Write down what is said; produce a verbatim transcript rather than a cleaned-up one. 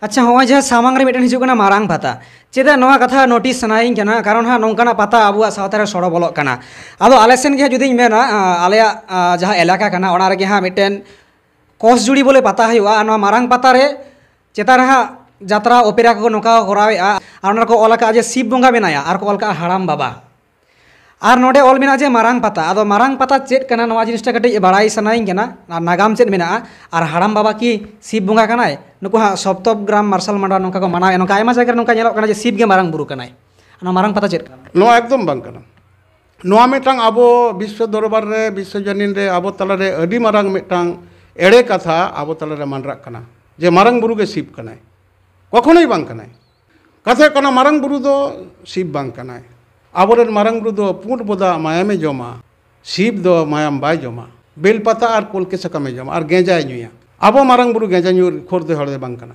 ᱟᱪᱪᱷᱟ, ᱱᱚᱜᱼᱚᱭ ᱡᱟᱦᱟᱸ ᱥᱟᱢᱟᱝ ᱨᱮ ᱢᱤᱫᱴᱮᱱ ᱦᱤᱡᱩᱜ ᱠᱟᱱᱟ ᱢᱟᱨᱟᱝ ᱯᱟᱛᱟ, ᱪᱮᱫᱟᱜ ᱱᱚᱣᱟ ᱠᱟᱛᱷᱟ ᱱᱳᱴᱤᱥ ᱥᱟᱱᱟᱭᱤᱧ ᱠᱟᱱᱟ? ᱠᱟᱨᱚᱱ ᱦᱟᱸᱜ ᱱᱚᱝᱠᱟᱱᱟᱜ ᱯᱟᱛᱟ ᱟᱵᱚᱣᱟᱜ ᱥᱟᱶᱛᱟ ᱨᱮ ᱥᱚᱲᱚ ᱵᱚᱞᱚᱜ ᱠᱟᱱᱟ᱾ ᱟᱫᱚ ᱟᱞᱮ ᱥᱮᱱ ᱜᱮ ᱦᱟᱸᱜ ᱡᱩᱫᱤᱧ ᱢᱮᱱᱟ, ᱟᱞᱮᱭᱟᱜ ᱡᱟᱦᱟᱸ ᱮᱞᱟᱠᱟ ᱠᱟᱱᱟ, ᱚᱱᱟ ᱨᱮᱜᱮ ᱦᱟᱸᱜ ᱢᱤᱫᱴᱮᱱ ᱠᱚᱥᱡᱩᱲᱤ ᱵᱚᱞᱮ ᱯᱟᱛᱟ ᱦᱩᱭᱩᱜᱼᱟ᱾ ᱟᱨ ᱱᱚᱣᱟ ᱢᱟᱨᱟᱝ ᱯᱟᱛᱟ ᱨᱮ ᱪᱮᱛᱟᱱ ᱨᱮ ᱦᱟᱸᱜ ᱡᱟᱛᱨᱟ, ᱚᱯᱮᱨᱟ ᱠᱚ ᱱᱚᱝᱠᱟ ᱠᱚ ᱠᱚᱨᱟᱣᱮᱫᱼᱟ᱾ ᱟᱨ ᱚᱱᱟ ᱨᱮᱠᱚ ᱚᱞ ᱟᱠᱟᱫᱼᱟ ᱡᱮ ᱥᱤᱵ ᱵᱚᱸᱜᱟ ᱢᱮᱱᱟᱭᱟ, ᱟᱨ ᱠᱚ ᱚᱞ ᱠᱟᱜᱼᱟ ᱦᱟᱲᱟᱢ ᱵᱟᱵᱟ᱾ ᱟᱨ ᱱᱚᱰᱮ ᱚᱞ ᱢᱮᱱᱟᱜᱼᱟ ᱡᱮ ᱢᱟᱨᱟᱝ ᱯᱟᱛᱟ᱾ ᱟᱫᱚ ᱢᱟᱨᱟᱝ ᱯᱟᱛᱟ ᱪᱮᱫ ᱠᱟᱱᱟ, ᱱᱚᱣᱟ ᱡᱤᱱᱤᱥᱴᱟ ᱠᱟᱹᱴᱤᱡ ᱵᱟᱲᱟᱭ ᱥᱟᱱᱟᱭᱤᱧ ᱠᱟᱱᱟ, ᱟᱨ ᱱᱟᱜᱟᱢ ᱪᱮᱫ ᱢᱮᱱᱟᱜᱼᱟ, ᱟᱨ ᱦᱟᱲᱟᱢ ᱵᱟᱵᱟ ᱠᱤ ᱥᱤᱵ ᱵᱚᱸᱜᱟ ᱠᱟᱱᱟᱭ? ᱱᱩᱠᱩ ᱦᱟᱸᱜ ᱥᱚᱯᱛᱚᱵ ᱜᱨᱟᱢ ᱢᱟᱨᱥᱟᱞ ᱢᱟᱰᱣᱟ ᱱᱚᱝᱠᱟ ᱠᱚ ᱢᱟᱱᱟᱣᱮᱫᱼᱟ, ᱱᱚᱝᱠᱟ ᱟᱭᱢᱟ ᱡᱟᱭᱜᱟ ᱨᱮ ᱱᱚᱝᱠᱟ ᱧᱮᱞᱚᱜ ᱠᱟᱱᱟ ᱡᱮ ᱥᱤᱵ ᱜᱮ ᱢᱟᱨᱟᱝ ᱵᱩᱨᱩ ᱠᱟᱱᱟᱭ᱾ ᱱᱚᱣᱟ ᱢᱟᱨᱟᱝ ᱯᱟᱛᱟ ᱪᱮᱫ ᱠᱟᱱᱟ? ᱱᱚᱣᱟ ᱮᱠᱫᱚᱢ ᱵᱟᱝ ᱠᱟᱱᱟ᱾ ᱱᱚᱣᱟ ᱢᱤᱫᱴᱟᱝ ᱟᱵᱚ ᱵᱤᱥᱥᱚ ᱫᱚᱨᱵᱟᱨ ᱨᱮ, ᱵᱤᱥᱥᱚ ᱡᱟᱹᱱᱤᱱ ᱨᱮ ᱟᱵᱚ ᱛᱟᱞᱟᱨᱮ ᱟᱹᱰᱤ ᱢᱟᱨᱟᱝ ᱢᱤᱫᱴᱟᱝ ᱮᱲᱮ ᱠᱟᱛᱷᱟ ᱟᱵᱚ ᱛᱟᱞᱟᱨᱮ ᱢᱟᱸᱰᱨᱟᱜ ᱠᱟᱱᱟ ᱡᱮ ᱢᱟᱨᱟᱝ ᱵᱩᱨᱩ ᱜᱮ ᱥᱤᱵ ᱠᱟᱱᱟᱭ᱾ ᱠᱚᱠᱷᱚᱱᱳᱭ ᱵᱟᱝ ᱠᱟᱱᱟᱭ᱾ ᱠᱟᱛᱷᱟ ᱦᱩᱭᱩᱜ ᱠᱟᱱᱟ, ᱢᱟᱨᱟᱝ ᱵᱩᱨᱩ ᱫᱚ ᱥᱤᱵ ᱵᱟᱝ ᱠᱟᱱᱟᱭ᱾ ᱟᱵᱚᱨᱮᱱ ᱢᱟᱨᱟᱝ ᱵᱩᱨᱩ ᱫᱚ ᱯᱩᱸᱰ ᱵᱚᱫᱟ ᱢᱟᱭᱟᱢᱮ ᱡᱚᱢᱟ, ᱥᱤᱵ ᱫᱚ ᱢᱟᱭᱟᱢ ᱵᱟᱭ ᱡᱚᱢᱟ, ᱵᱮᱞ ᱯᱟᱛᱟ ᱟᱨ ᱠᱚᱞᱠᱮ ᱥᱟᱠᱟᱢᱮ ᱡᱚᱢᱟ ᱟᱨ ᱜᱮᱸᱡᱟᱭ ᱧᱩᱭᱟ᱾ ᱟᱵᱚ ᱢᱟᱨᱟᱝ ᱵᱩᱨᱩ ᱜᱮᱸᱡᱟ ᱧᱩ ᱠᱷᱳᱨᱫᱮ ᱦᱚᱲ ᱫᱚ ᱵᱟᱝ ᱠᱟᱱᱟ᱾